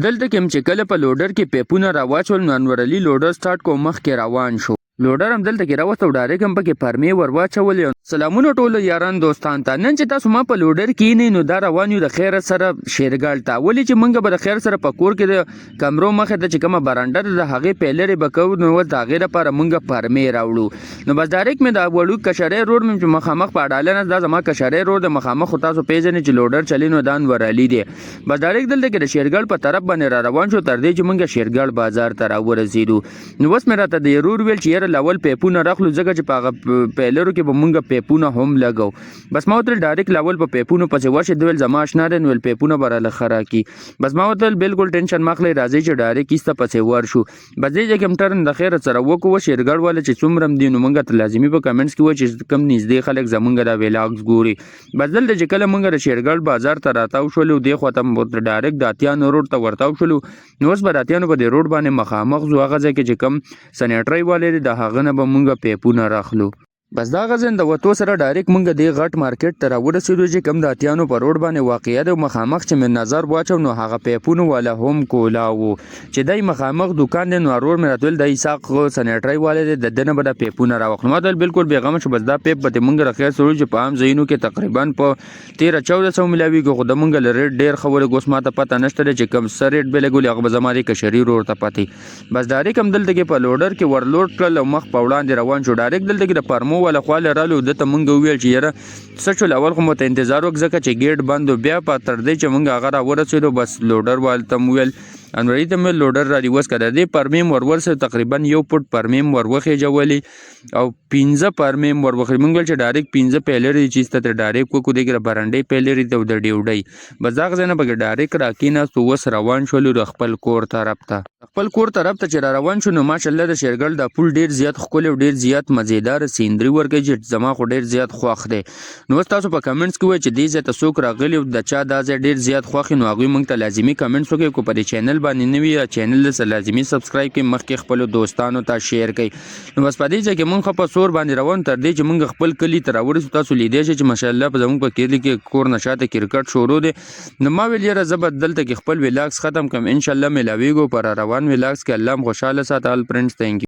دلته کې هم چې کله په لوډر کې پیپونه راواچول، نو انور علي لوډر سټارټ کو، مخکې روان شو. لوډر هم دلته کې راوست او ډایرک هم پکې پرمې ور واچولې. سلامونه ټولو یاران دوستان ته. نن چې تاسو ما په لوډر کې نه، نو دا روان یو د خیر سره شیرګړ ته. ولې چې مونږ به د خیر سره په کور کې د کمرو مخې ته چې کومه برنډه ده، د هغې پیلرې به کوو، نو اوس د هغې لپاره مونږ پرمې راوړو. نو بس ډایرک مې دا وړو کشری رور مې چې مخامخ په اډاله ناست، دا زما کشری رور د مخامخ، خو تاسو پیژنئ چې لوډر چلی، نو دا انور علي دی. بس ډایرک دلته کې د شیرګړ په طرف باندې را روان شو، تر دې چې مونږ شیرګړ بازار ته راورسېدو. نو اوس مې راته د رور ویل چې یاره لاول پیپونه راخلو، ځکه چې په هغه پیلرو کې به مونږ پیپونه هم لګو. بس ما ورته ډایرک لاول په پیپونو پسې ورشې. ده ویل زما اشنا دی، نو ویل پیپونه به راله ښه راکړي. بس ما ورته بالکل ټینشن مه اخلئ، راځئ چې ډایرک ایسته پسې ورشو. بس دې ځای کې هم ټرن د خیره سره وکړو. شیرګړ والا چې څومره هم دي، نو مونږ ته لازمي په کمنټس کې وایي چې کوم نږدې خلک زمونږ دا ویلاګز ګوري. بس دلته چې کله مونږ د شیرګړ بازار ته راتاو شولو، دې خوا ته ډایرک د اتیانو روډ ته ورتاو شولو. نو اوس به د اتیانو په دې روډ باندې مخامخ ځو، هغه ځای کې چې کوم سنیټرۍ والې دی، د هغه نه به مونږ پیپونه راخلو. بس دا غزن د وتو سره ډایرک مونږ دې غټ مارکیټ ته راورسېدو چې کوم د اتیانو په روډ باندې واقع دی. مخامخ چې مې نظر واچو، نو هغه پیپونو والا هم کولا وو چې دای مخامخ دکان دی. نو ورور مې راته ویل د اسحاق سنیټرۍ والے دی، د ده نه به دا پیپونه راواخلو. ما ویل بالکل بېغمه شو. بس دا پیپ به مونږ راخیر سره چې په عام ځایونو کې تقریبا په 1300-1400 ملاویږي، خو د مونږ له ریټ ډېر ښه ولګو. اوس ما ته پته نشته دی چې کوم څه ریټ به لګولي، هغه به زما د کشري ورور ته پته. بس ډایرک هم دلته کې په لوډر کې ورلوډ کړل او مخ په وړاندې روان شو. ډایرک دلته کې د پرمو والا خواله رالو. ده ته مونږ وویل چې یاره څه شول؟ اول خو مو ته انتظار وکړ، ځکه چې ګیټ بند و. بیا په تر دې چې مونږ هغه را ورسېدو، بس لوډر وال ته مو ویل، انوري ته مې لوډر را ریوس کړه. د دې پرمې م ور ورسېد، تقریبا 1 فټ پرمې م ور وخېژولې او 5 پرمې م ور وخېژولې. مونږ ویل چې ډایرک 5 پیلرې چې ایسته ترې ډایرک وکړو. دې کې د برنډې پیلرې ته او د ډیوډۍ. بس دغه ځای نه پکې ډایرک راکېناستو. اوس روان شولو د خپل کور طرف ته. خپل کور طرف ته چې را روان شو، نو ماشاءالله د شیرګړ دا پل ډیر زیات ښکلی او ډیر زیات مزیدار سیندري ورکوي چې زما خو ډیر زیات خوښ دی. نو اوس تاسو په کمنټس کې ووایئ چې دې ځای ته څوک راغلي او د چا دا ځای ډیر زیات خوښ، نو هغوی موږ ته لازمي کمنټس وکړي. که په دې چینل باندې نوي یا چینل سره لازمي سبسکرایب کړئ، مخکې خپلو دوستانو ته شیر کړئ. نو بس په دې ځای کې مونږ ښه په سور باندې روان، تر دې چې مونږ خپل کلي ته راورسو. تاسو لیدی شئ چې ماشاءالله په زموږ په کلي کې کور نه شاته کرکټ شروع دی. نو ما ویل یاره زه به دلته کې خپل ویلاګس ختم کړم. انشاءالله ملاویږو پر روان ویلاګس کې. الله هم خوشحاله ساته. All friends, thank you.